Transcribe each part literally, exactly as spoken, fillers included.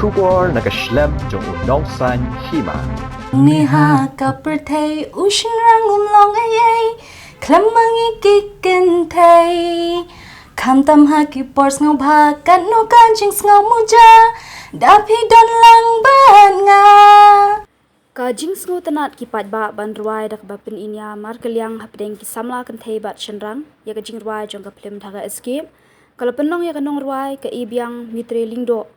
Khubor na ka shlem jong u nongsaiñ hima. Ngi ha ka pyrthei u shynrang um long ei ei, khlem ma ngi ki kynthei. Khamtam ha ki por sngewbha katno ka jingsngew muja, da phi don lang bad nga. Ka jingsngewtynnat ki paidbah ban rwai da kaba pyniñia markylliang hapdeng ki samla kynthei bad shynrang ïa ka jingrwai jong ka phlim Dhaka Escape, ka la pynlong ïa ka nongrwai ka Ibiang Mitre Lyngdoh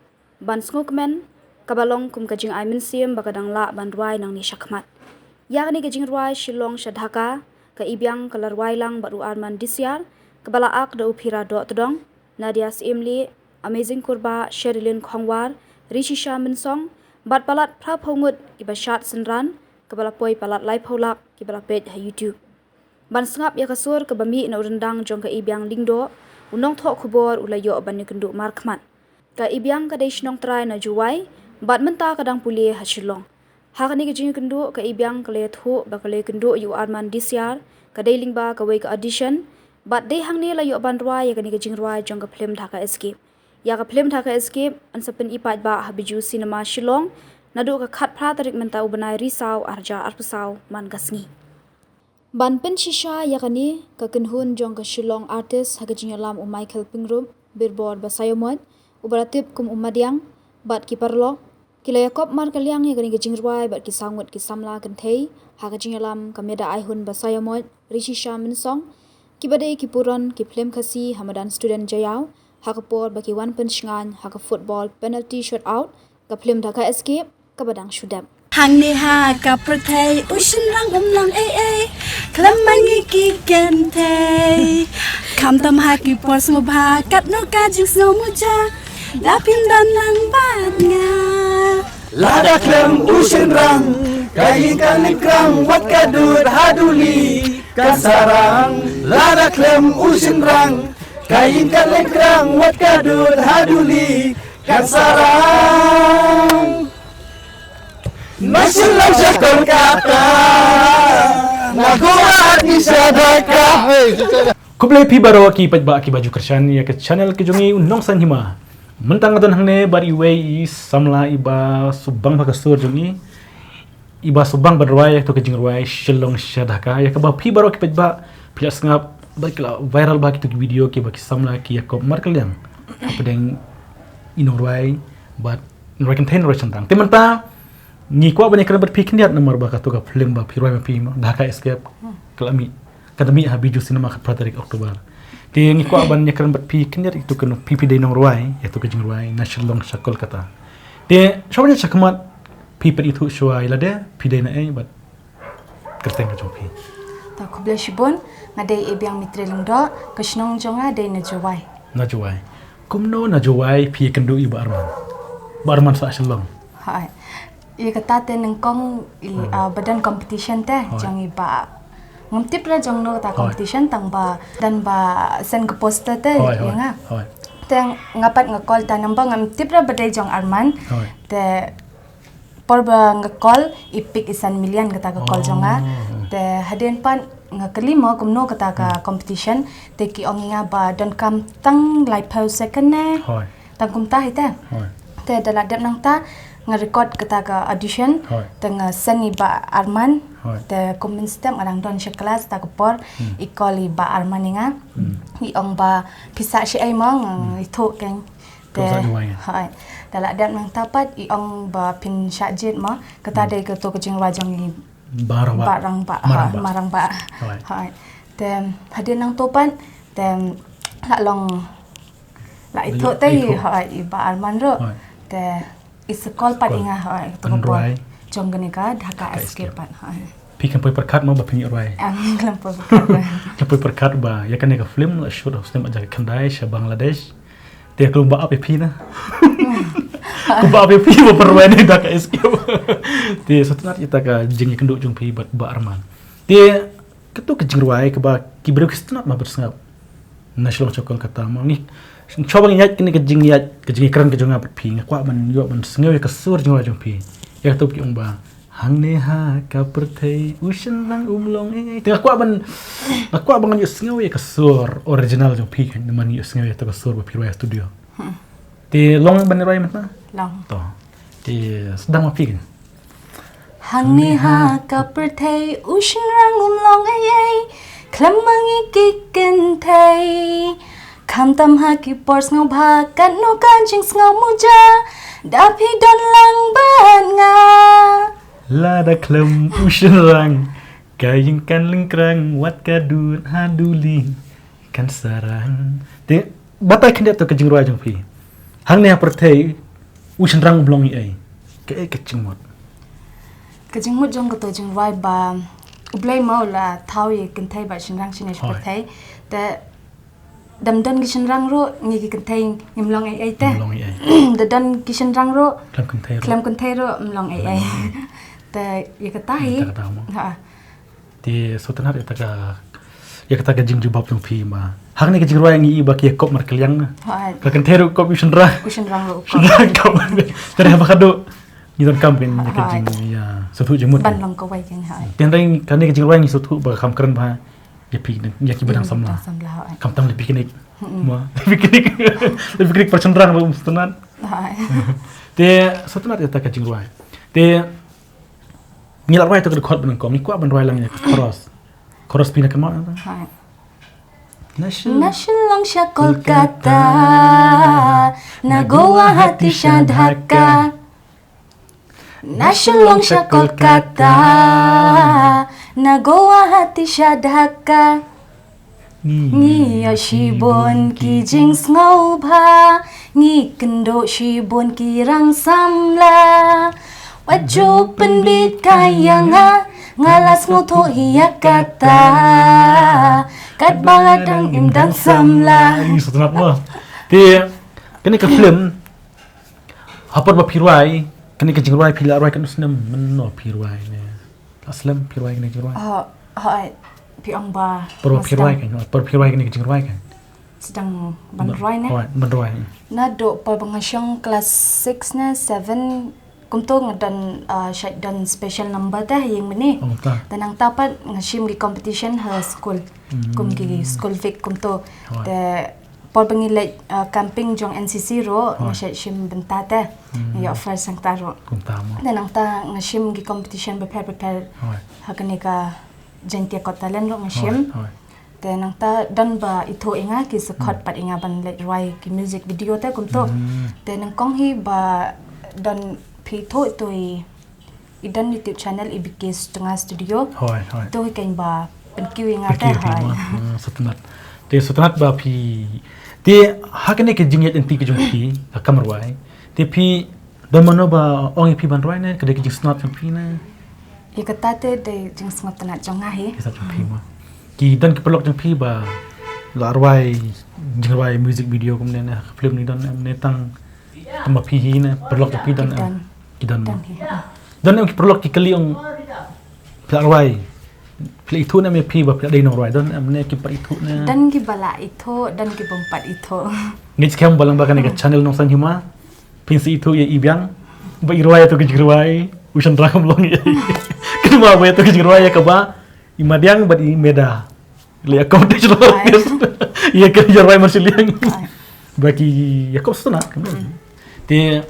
ban sngewkmen, kaba long kum ka jingai mynsiem ba ka dang lah ban rwai nangne shakhmat. Ïa kane ka jingrwai Shillong sha Dhaka, ka Ibiang ka la rwai lang bad u Arman Disiar, kaba la ak da u Phira Dohtdong, Nadia Syiemlieh, Amazing Kurbah, Sherilyn Khongwar, Rishisha Mynsong, bad palat phraphew ngut kiba shad synran, kaba la poi palat laiphew lak kiba la peit ha YouTube. Ban sngap ïa ka sur kaba mih na u ryndang jong ka Ibiang Lyngdoh, u nongthoh khubor u la ïoh ban ïakynduh markhmat. Ka Ibiang ka dei shnong trai na Jowai, bad mynta ka dang pule ha Shillong. Ha kane ka jingïakynduh ka Ibiang ka la ïathuh ba ka la ïakynduh ïa u Arman Disiar, ka dei lyngba kawei ka audition, bad dei hangne la ïoh ban rwai ïa kane ka jingrwai jong ka phlim Dhaka Escape. Ïa ka phlim Dhaka Escape yn sa pyni paidbah ha Bijou Cinema Shillong, naduh ka khatphra tarik mynta u bnai Risaw arhajar arphew saw man ka sngi. Ban pynshisha ïa kane, ka kynhun jong ka Shillong Artist ha ka jingïalam u Michael Pyngrope, Birbor Basaiawmoit, uba la tip kum u Madiang, bad ki paralok, ki la ïakop markylliang ïa kane ka jingrwai bad ki saw ngut ki samla kynthei, ha ka jingïalam ka Meda Aihun Basaiawmoit, Rishisha Mynsong, kiba dei ki puron ki phlim Khasi ha madan Student Jaïaw, ha ka por ba ki wan pynshngaiñ ha ka football penalty shootout, ka phlim Dhaka Escape, kaba dang shu dep. Hangne ha ka pyrthei u shynrang um long ei ei, khlem ma ngi ki kynthei. Khamtam ha ki por sngewbha katno ka jingsngew muja, da phin don lang bad nga. Lada khlem u shynrang, ka ïing ka lip krang wat ka dud ha duli kan sarang. Lada khlem u shynrang, ka ïing ka lip krang wat ka dud ha duli kan sarang. Na Shillong sha Kolkata, na Goa, na sha Dhaka. Khublei phi baroh ki paidbah kiba ju kyrshan ïa ka channel ka jong ngi u Nongsaiñ Hima. Mynta nga don hangne bad iwei i samla iba shu bang bha ka sur jong ngi, iba shu bang ban rwai ïa kato ka jingrwai Shillong sha Dhaka, ïa kaba phi baroh ki paidbah phi la sngap bad ki la viral bha kito ki video kiba ki samla ki ïakop markylliang hapdeng i nongrwai bad nongrwai kynthei nongrwai shynrang. Te mynta ngi kwah ban ïakren bad phi khyndiat namar ba kato ka phlim ba phi rwai ma phi mo, Dhaka Escape, ka la mih, ka la mih ha Bijou Cinema khatphra tarik October. Te ngi kwah ban ïakren bad phi khyndiat ïa kato ka, phi phi dei nongrwai ïa kato ka jingrwai Na Shillong sha Kolkata. Te shuwa ban ïaid shakhmat, phi pyni thuh shuwa ïa lade, phi dei naei bad kyrteng ka jong phi. Ta khublei shibun, nga dei Ibiang Mitre Lyngdoh, ka shnong jong nga dei na Jowai. Na Jowai. Kumno na Jowai phi ïakynduh ïa Bah Arman? Bah Arman sha Shillong. Hai. Ïa kata te nyngkong i, hmm, ah, ba don competition te, hai, jong i Bah. Ngam tip ruh jong no kata, hai, competition, tang ba don ba send ka poster te, hai, ïa, hai, nga. Hai. Te nga pat nga call ta number, ngam tip ruh ba dei jong Arman. Hai. Te por ba nga call, i pick i san million kata ka call jong nga. Oh. Te hadien pat nga kylli mo kumno kata ka, hmm, competition, te ki ong ïa nga ba donkam tang laiphew second ne. Hooid. Tang kumta hi te. Hooid. Te da la dep nangta nga record kata ka audition. Hooid. Te nga send ïa i Bah Arman. Hooid. Te kum mynstep nga dang don sha klas ta ka por, hmm, i call i Bah Arman ïa nga. Hmm. I ong ba phi sah shaei mo, nga, hmm, ïathuh kein. Te, hooid. Da la dep nangta pat i ong ba phin shah jied mo, kata, hmm, dei kato ka jingrwai jong i Bah Rangbah. Bah Rangbah, Bah Rangbah. Hooid. Te hadien nangto pat te la long, la ïathuh te i, hooid, i Bah Arman ruh. Hooid. Te i sa call pat ïa nga, hooid, kato ka por jong kane ka Dhaka Escape pat, hooid. Phi khlem poi pyrkhat mo ba phin ïoh rwai? Em, khlem poi pyrkhat ba. Khlem poi pyrkhat ba ïa kane ka film la shoot ha u snem ar hajar khyndai sha Bangladesh. Te kumba ap ïa phi na. Kumba ap ïa phi ba pyrwai ne Dhaka Escape. Te sngewtynnat ïa kata ka jingïakynduh jong phi bad Bah Arman. Te kato ka jingrwai kaba ki briew ki sngewtynnat ba phi sngap, Na Shillong sha Kolkata, ma ngi, shuwa ba ngi ïaid kane ka jingïaid, ka jingïakren ka jong nga bad phi, nga kwah ban ïoh ban sngew ïa ka sur jingrwai jong phi. Ïa kato phi ong ba hangne ha ka pyrthei u shynrang um long ei ei. Te nga kwah ban, nga kwah ban ïohsngew ïa ka sur original jong phi, namar ngi ïohsngew ïa kato ka sur ba phi rwai ha studio. Hmm. Te long ban rwai mynta? Long. To. Te sdang ma phi. Hangne ha ka pyrthei u shynrang um long ei ei, khlem ma ngi ki kynthei. Khamtam ha ki por sngewbha katno ka jingsngew muja, da phi don lang bad nga. Lada khlem u shynrang, ka ïing kan lyngkrang, wat ka dud ha duli kan sarang. Te batai khyndiat to ka jingrwai jong phi. Hangne ha pyrthei u shynrang um long ei ei. Kaei ka jingmut? Ka jingmut jong kato jingrwai ba U Blei mo u la thaw ïa kynthei bad shynrang shane sha pyrthei. Te da ym don ki shynrang ruh ngi ki kynthei ngim long ei ei te. Ngim long ei ei. Da don ki shynrang ruh khlem kynthei ruh, khlem kynthei ruh ym long ei ei. Te ïa kata hi. Ïa kata mo. Ha. Te sngewtynnat ïa kata ka, ïa kata ka jingjubab jong phi ma. Hangne ka jingrwai ngi i ba ki ïakop markylliang na. Hooid. Ka kynthei ruh kop, u shynrang, u shynrang ruh kop. Shynrang kop. Te haba khadduh ngi donkam kein ïa ka jing, ïa sngewthuh jingmut. Ban long kawei kein, hooid. Te hynrei kane ka jingrwai ngi sngewthuh ba kham kren bha ïa phi, ïa kiba dang samla. Dang samla, hooid. Khamtam leh picnic. Mo. Leh picnic. Leh picnic para shynrang ruh sngewtynnat. Hooid. Te sngewtynnat ïa kata ka jingrwai. Te ngi la rwai to ka dkhot ba nyngkong, ngi kwah ban rwai lang ïa ka chorus. Chorus phi na kynmaw? Hooid. Na Shillong sha Kolkata, na Guwahati sha Dhaka. Na Shillong sha Kolkata, na Guwahati sha Dhaka. Ngi ïoh shibun ki jingsngewbha, ngi kynduh shibun ki rang samla. Wat ju pynbit kai ïa nga, nga la sngewthuh ïa kata. Katba nga dang im dang samla. Ngi sngewtynnat mo. Te kane ka film, ha por ba phi rwai kane ka jingrwai phi la rwai katno snem mynno phi rwai ne? La slem phi rwai kane ka jingrwai? Ah, hooid, phi ong ba. Por ba phi rwai kan, por phi rwai kane ka jingrwai kan. Sdang ban rwai ne? Hooid, ban rwai. Naduh por ba nga shong class six ne seven, kumto nga don, ah, shait don special number te ha ïing mane. Te nangta pat nga shim ki competition ha school. Kum ki school week kumto. Te por ba ngi leit, ah, camping jong N C C ruh nga shait shim bynta te. Nga ïoh first hangta ruh. Kumta mo. Te nangta nga shim ki competition bapher bapher. Ha kane ka Jaintia Got Talent ruh nga shim. Te nangta don ba ithuh ïa nga, ki sa khot pat ïa nga ban leit rwai ki music video te kumto. Te nyngkong hi ba don phi ithuh ito i, i don YouTube channel i B K Stunga Studio. Hooid, hooid. Ito hi kein ba pynkiew ïa nga te, hooid. Sngewtynnat. Te sngewtynnat ba phi. Te ha kane ka jingïaid lynti ka jong phi ka kam rwai, te phi don mano ba ong ïa phi ban rwai ne ka dei ka jingsngewtynnat jong phi ne? Ïa kata te dei jingsngewtynnat jong nga hi. Ki don ki paralok jong phi ba la rwai jingrwai music video kumne ne ha ka film ne, don em ne tang kumba phi hi ne, paralok jong phi don em? Ki don. Don em ki paralok ki kylli ong phi la rwai, phi la ithuh ne em ïa phi ba phi la dei nongrwai, don em ne ki pat ithuh ne? Don kiba la ithuh, don ki bym pat ithuh. Ngeit skhem ba lyngba kane ka channel Nongsaiñ Hima phin sa ithuh ïa i biang ba i rwai ïa to ka jingrwai U Shynrang Ym Long Ei Ei. Kynmaw ba ïa to ka jingrwai ïa kaba i Madiang bad i Meda la ïakob da shlur. Ïa ka jingrwai marshiliang ba ki ïakob sngewtynnat. Te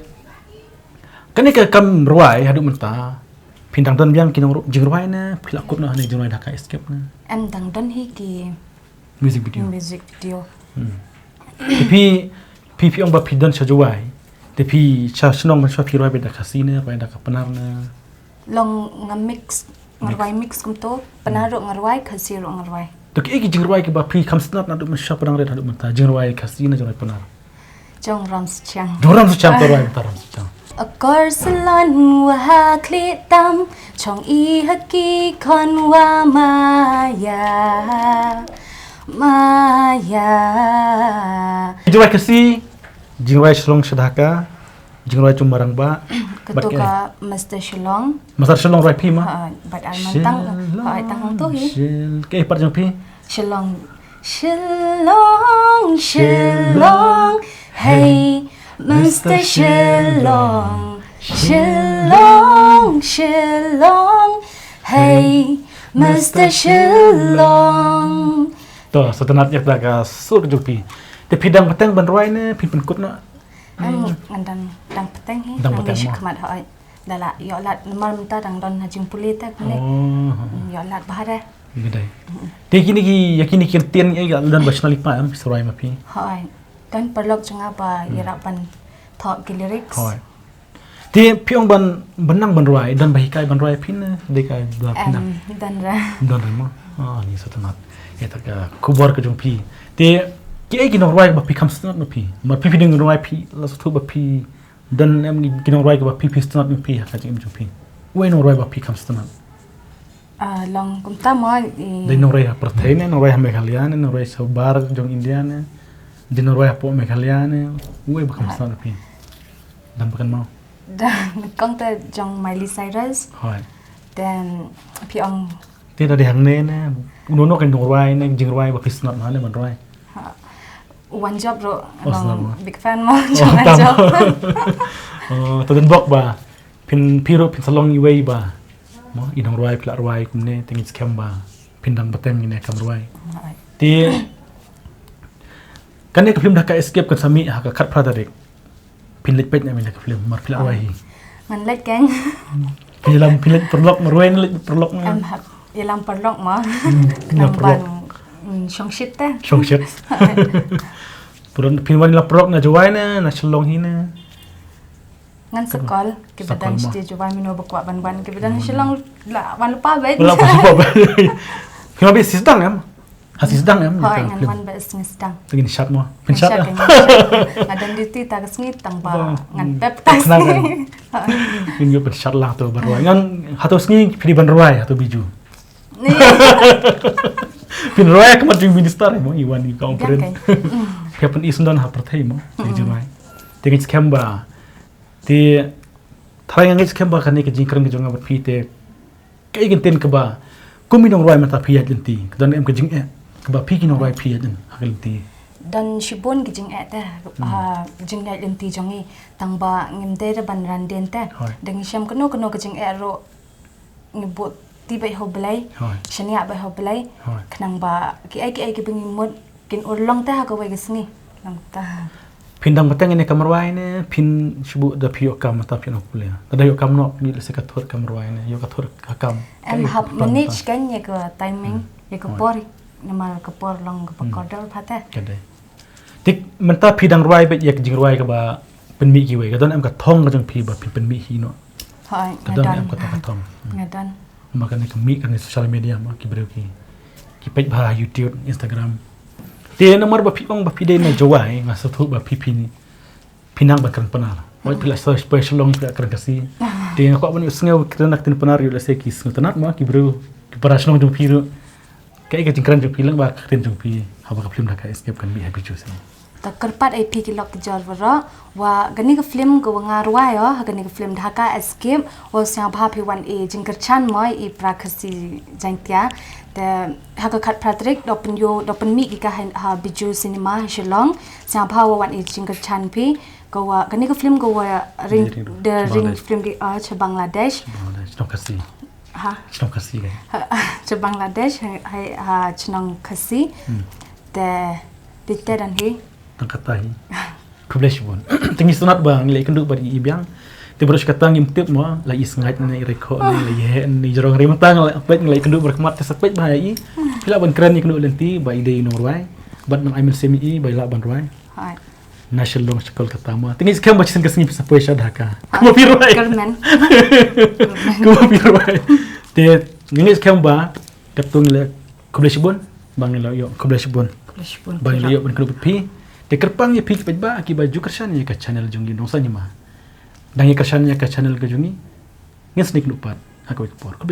kane ka kam rwai haduh mynta phin dang don biang ki nong jingrwai ne phi la kut noh ha ne jingrwai Dhaka Escape ne? Em, dang don hi ki music video. Music video. Te phi, phi, phi ong ba phi don sha Jowai. Te phi sha shnong mynshuwa phi rwai beit da Khasi ne, rwai da ka Pnar ne? Long nga mix, nga rwai mix kumto, Pnar ruh nga rwai, Khasi ruh nga rwai. To kiei ki jingrwai kiba phi kham sngewtynnat naduh mynshuwa pdeng rit haduh mynta, jingrwai Khasi ne jingrwai Pnar? Jong Ramshiang. Jong Ramshiang, to rwai mynta Ramshiang. Akor salon wa ha khlieh tam, chong i ha ki khon wa maya, maya. Jingrwai Khasi, jingrwai Shillong sha Dhaka, jingrwai Chumma Rangbah. Kato ka Master Shillong. Master Shillong rwai phi ma? Ha, bad ai man tang, ha, ai tang hangto hi. Kaei pat jong phi? Shillong. Shillong, Shillong, hey, Mister Shillong. Shillong, Shillong, hey, Mister Shillong. To, sngewtynnat ïa kata ka sur ka jong phi. Te phi dang bteng ban rwai ne phin pynkut noh? Em, ngan dang, dang pateng hi. Dang pateng mo. Khmat hoi. Da la ïoh lad namar mynta dang don ha jingpule te kane. Ïoh lad bha re. Gidai. Te kine ki, ïa kine ki ktien ïa don ba shna lypa em, phi sa rwai ma phi. Hoi. Don paralok jong nga ba ïarap ban thoh ki lyrics. Hoi. Te phi ong ban, ban nang ban rwai, don ba hikai ban rwai phi ne, dei ka ba phi nang. Em, don re. Don re mo. Ah, ni sa tynat. Ïa ta ka khubor ka jong phi. Te kiei ki nongrwai ba phi kham sngewtynnat ma phi. Ma phi phi dang rwai phi la sngewthuh ba phi don em ki nongrwai ba phi phi sngewtynnat ma phi ha ka jingim jong phi. Uei nongrwai ba phi kham sngewtynnat. Ah, long kumta mo i. Dei nongrwai ha pyrthei ne, nongrwai ha Meghalaya ne, nongrwai shabar jong India ne. Dei nongrwai hapoh Meghalaya ne, uei ba kham sngewtynnat phi. Dang ba kynmaw. Da kong te jong Miley Cyrus. Hoi. Then phi ong. Te da dei hangne ne, uno uno ka nongrwai ne, jingrwai ba phi sngewtynnat ma ne ban rwai. One Job ruh long big fan mo jong One Job. Oh, to den bok ba. Phin phi ruh phin sa long iwei ba mo i nongrwai phi la rwai kumne te ngi skhem ba phin dang bteng ine kam rwai. Te kane ka film Dhaka Escape kan sa mih ha ka khatphra tarik. Phin leit peit ne ine ka film mar phi la rwai hi. Ngan leit kan. Phin lam phin leit paralok mar rwai ne leit paralok ne. Em hap ïalam paralok ma. Nang ban shongshit te. Shongshit. Purun phin wan ïalam paralok na Jowai ne na Shillong hi ne. Ngan sa call kiba dang sdang jubab mino ba kwah ban wan kiba dang Shillong la wan lypa bad. Wan lypa bad. Kiba bad sdang em. Ha sdang em. Hooid ngan wan bad sdang. Tang ngin shad mo. Phin shad. Nga dang duty ta ka sngi tang ba ngan pep ta sngi. Ngin ïoh phin shad lang to ba rwai. Ngan hato sngi phi dei ban rwai hato Bijou. Phin rwai ka mat jong minister mo i wan i ka ong prin. Phi phin is don ha pyrthei mo. Bijou mai. Te ngin skhem ba Te tharai nga ngeit skhem ba kane ka jingkren ka jong nga bad phi te kaei ka ktien kaba kum i nongrwai mynta phi ïaid lynti ka don em ka jingeh kaba phi ki nongrwai phi ïaid ha ka lynti. Don shibun ki jingeh te ha jingïaid lynti jong ngi tang ba ngim dei re ban ran dien te. Da ngi shem kano kano ka jingeh ruh ngi buh ti bad ha U Blei, shaniah bad ha U Blei, khnang ba kiei kiei kiba ngi mut kin urlong te ha kawei ka sngi. Nangta. Phin dang bteng ine kam rwai ne phin shu buh da phi ïoh kam ta phi ong pule. Da ïoh kam noh phi lehse ka thur kam rwai ne ïoh ka thur ka kam. Em hap manage kan ïa ka timing ïa ka por namar ka por long kaba kordor bha te. Ka dei. Te mynta phi dang rwai beit ïa ka jingrwai kaba pynmih kiwei ka don em ka thong ka jong phi ba phin pynmih hi noh. Hooid, ka don em ka thong ka thong. Nga don. Ma kane ka mih kane social media ma ki briew ki ki peit bha ha YouTube, Instagram. Te namar ba phi ong ba phi dei na Jowai nga sngewthuh ba phi phi phi nang ban kren Pnar. Hooid phi la search phi Shillong phi la kren Khasi. Te nga kwah ban ïohsngew kren na ka ktien Pnar ïoh lehse ki sngewtynnat ma ki briew ki para shnong jong phi ruh. Kaei ka jingkren jong phi lang ba ka ktien jong phi haba ka film Dhaka Escape kan mih ha Bijou sini. Ta kyrpad ai phi ki lok ki jor baroh wa kane ka film ka wa nga rwai o ha kane ka film Dhaka Escape wa sngewbha phi wan i jingkyrchan mo i pra Khasi Jaiñtia. Te ha ka khatphra tarik da pynïoh da pynmih ki ka ha Bijou Cinema ha Shillong. Sngewbha wa wan i jingkyrchan phi ka wa kane ka film ka wa ring the ring film di cha Bangladesh. Bangladesh. Ha. Chnong Khasi kan. Ha, cha Bangladesh ha, ha, ha chnong Khasi. Hmm. Te te te dan hi. Tang kata hi. Khublei shibun. Te ngi sngewtynnat ba ngi la ïakynduh bad i biang. Te baroh shi katta ngim tip mo la i sngaid ne i rekho ne la i heh ne i jrong ri mynta ngi la peit ngi la ïakynduh bad khmat te sa peit ba i. Phi lah ban kren ïakynduh lynti ba i dei i nongrwai. Bad nang ai mynsiem i ba i lah ban rwai. Hai. Na Shillong sha Kolkata mo. Te ngi skhem ba shisien ka sngi phi sa poi sha Dhaka. Kumba phi rwai. Kumba phi rwai. Te ngi skhem ba katto ngi la khublei shibun ba ngi la ïoh khublei shibun. Ba ngi la ïoh ban kynduh bad phi. Te kyrpang ïa phi ki paidbah kiba ju kyrshan ïa ka channel jong ngi Nongsaiñ Hima. Dang ïa kyrshan ïa ka channel ka jong ngi. Ngin sa ïakynduh pat ha kawei ka por. Khublei.